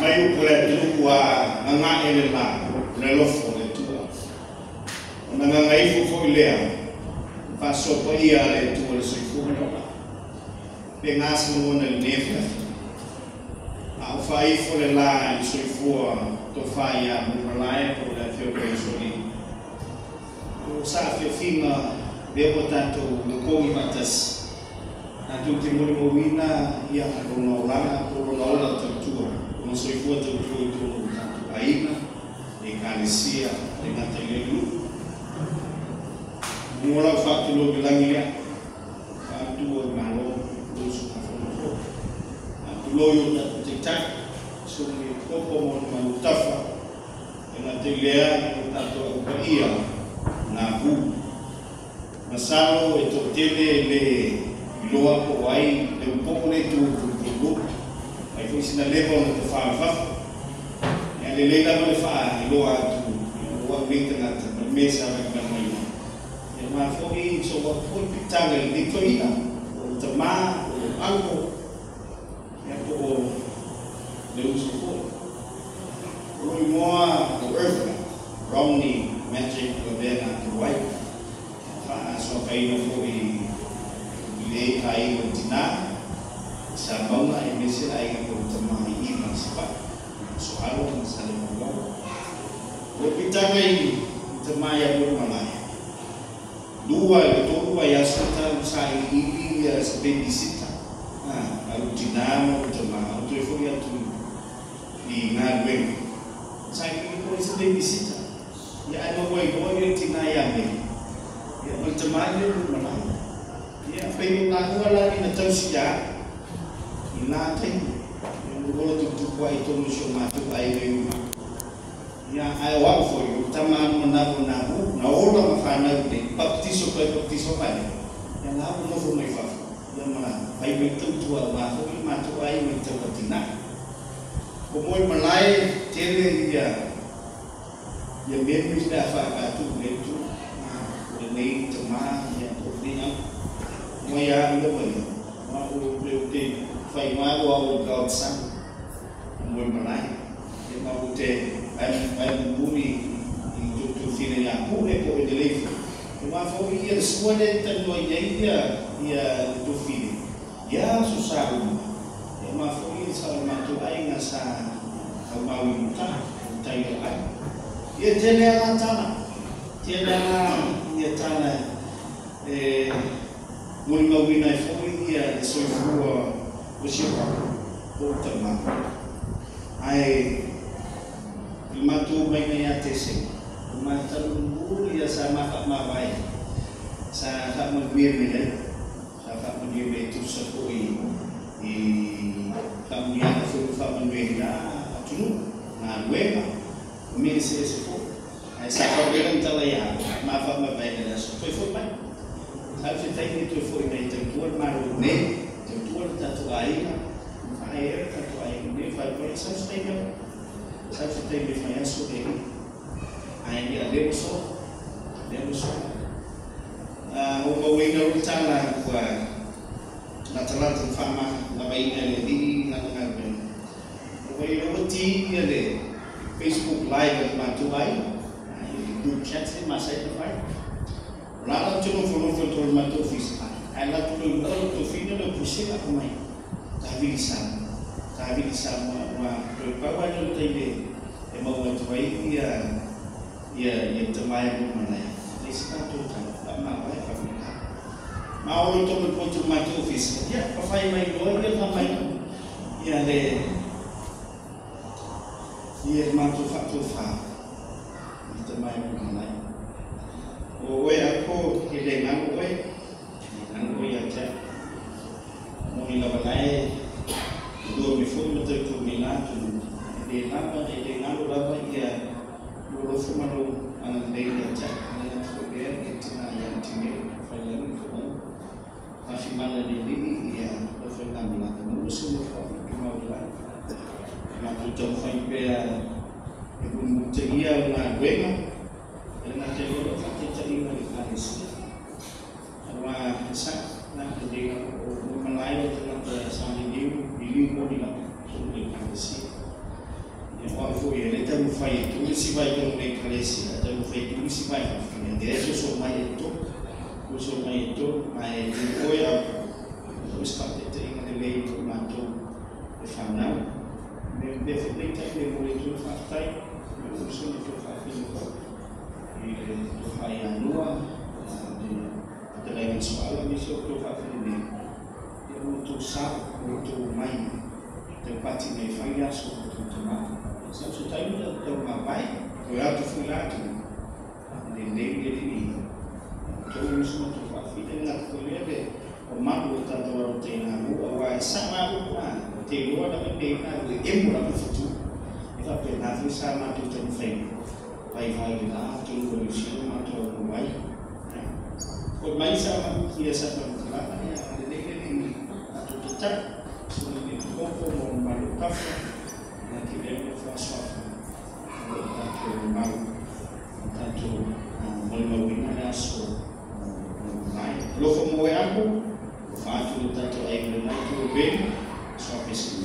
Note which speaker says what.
Speaker 1: Mai upu le atunuu ua gaga'e le la o le alofa o le Atua. Ona gagaifo foi lea faasoa paia a le Atua le soifua ma le ola. Pe gase lagona i lenei afiafi. A o faaifo le la i le soifua tofa ia Mulimalae po o le Afioga i Usoalii. O saafiafiga lea ua tatou lokogi faatasi. Tatou te molimauina ia lona olaga po o lona ola tautua, lona soifua tautua i totonu o tatou aiga, le Ekalesia, le gata i le nuu. Mo lau faatulou i lagi lea, faatu o le Malo, o usugafono foi. Faatulou i o tatou taitai, susuga i Kopo ma ona malutafa, e gata i lea o tatou aupaia napu. Masalo e toatele le iloa po o ai le upoo le tu pulupulu. Ai foi sina leva ona tafā i fafo. Ia lelei lava le faailoa atu o au nei tagata ma le mea sa vaivai mai ai. Ia ma foi so au foi piitaga i lenei toeaina, o tamā, o uncle, ia po o le uso foi. O lou igoa o Irvin Romney Magic Lavea Atuai. Faasoakaina foi i le aiga o tinā, sa mauga e mese aiga o tamā i Iva Savaii, Soalo ma Salemaulao. O piitaga i tamā ia Mulimalae. 2 i le 3 vaiaso talu sailiili ia se babysitter. Alu tinā ma o tamā, o toe foi atu i galuega. Sailiili foi se babysitter. Ia ae maua iloa ia tinā ia mea. Ia ma le tamā ia Mulimalae. Ia fai mo lāua la ina tausi ia i la taimi. Ia ola tuputupu ai tonu si o matou aiga i uma. Ia ae o au foi, o tama anu manawa na hu, na ola ma whanau nei, baptiso kai baptiso mai. Ia la ua nofo mai fafo. Ia ma fai mai tautua ma foi matou aiga i tauatina. O moi malae tele ia ia memories le a whaakatu le tu. O le nei tama ia o nei au. Mai a ia mai. Ma o le o te whai mai o au God's son. Moi malae. Ia ma o te ai muni i tu fine ia pule po e le leifu. E ma foi ia le sua le tanua ia ia ia le tu fine. Ia so sa uma. Ia ma foi sa o mātou aiga sa au mau i uta, tai o ai. Ia tele ala tala. Tele ala ia tala e molimauina ai foi ia le soifua o si o o tama. Ae i matou mai ia tese. O matou muli ia sa mafa mavai. Sa faamanuia mai ai. Sa faamanuia mai tusa foi i faamanuiaga foi faamanuia atunuu, galuega, o mea eseese foi. Ae sa faapena na tala ia mafaamavae le aso. Toe foi mai. Sa se taimi toe foi mai tautua le Malo nei, tautua le tatou aiga, faaea le tatou aiga nei, faipea sau se taimi au. Sau se taimi fai aso e ae ia lea ua soa. Lea ua soa. O mauaina lo tala ua latalata na faamalavaina e le Alii lana galuega. Ua iloa ti ia le Facebook Live a le matou aiga. I group chat se masai na fai. O la la te nofonofo i tolu matou ofisa. Ae latou le lua le tofina le pusela o mai. Tavili Samoa. Tavili Samoa ua toe pau ai le taimi e maua atu ai ia ia ia tamae mo malae. Le se tatou tala, faamavae faameka. Ma o lo tomo potu matou ofisa. Ia, pawhai mai loa ia whamai. Ia le ia le matou whaatofā. I tamae mo malae. O oe ako e le ngalo oe. Le ngalo oe ia te. Mo ni lava lae lua me foi ma tau me latu. E le lava, e le ngalo lava ia lo lofo malo ana lei ia te. Ana tu pea e tina ia tine. Whai lani ko mau. Awhi mana le lili ia o whai ngā malanga. Mo se mo wha ki mau la. Ma tu tau whai pea e kunu te ia o ngā ruenga. E ngā te lolo whatetaiga le whanesia. Awa sa na te lenga o mo malae o tangata sa ni liu i liu moni lava o le whanesia. taumafai e tu isi vai tonu nei ekalesia, taumafai e tu isi vai fafine, lea e soso mai e tolu, soso mai e tolu, ma e tu oe au, o se faataitaiga lelei mo matou e fanau. Me mea foi lenei taimi e momoli atu ai le faafetai i lou uso ma tou faafine foi i le tofa ia Noa, le fetalaiga a Soala aemaise o tou faafine nei, ia mo tou sao, mo tou omai taupati mai e fai le aso o tou tama. Sa o se taimi tatou tau mavae, toe atu foi la atu, a lelei le alii tou uso ma tou faafine, manatu foi lea le mamalu o tatou alo taigalu, aua e sao lava upu a, ou te iloa lava lenei ina ua emo lava le fetu. E faapena foi sa matou taumafaiga, vaivai le la atonu o Niu Sila matou auau ai. Foi mai sa ia sa faamatalaga, ia lelei le alii tatou tatalo, soli le koko mo le mamalu o Tafa, na te lea le faasoafa o lo o tatou mamalu tatou molimauina le aso mai. Alofa mo e ako, alofa atu le tatou aiga le nai tu o Beni, soa pesi.